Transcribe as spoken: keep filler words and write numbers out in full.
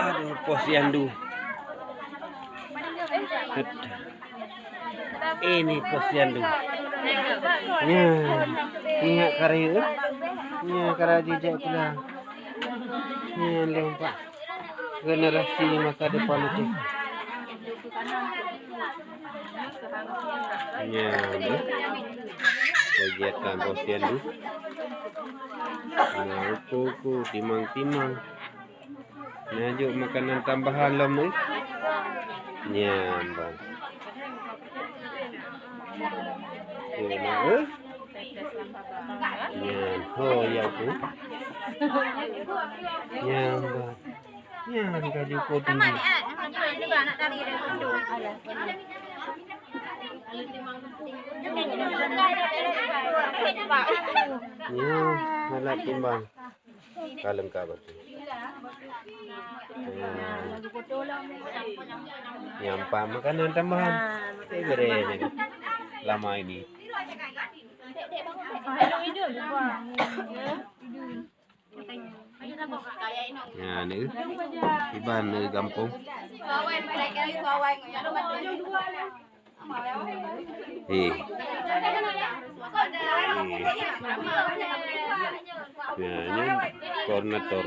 Aduh, posyandu. Ini posyandu. Nyan, ingat karya, eh? Nyan karya jijak pulang. Nyan lompat. Generasi masa depan itu. Nyan, eh? Kegiatan posyandu. Nah, uku-uku, timang-timang. Nah, jok makanan tambahan lom, eh. Nyan, ban. Nyan, eh. Nyan, ho, ya, tu. Nyan, ban. Nyan, kaju ko tinggi. Nyan, alat timbang. Ka leungkap tu. Nah. Nyan pat makanan tambahan. Eh, beres ni. Lama ini. Nah, ni. Iban ni gampông. Eh. Eh. Nah, nyan koordinator.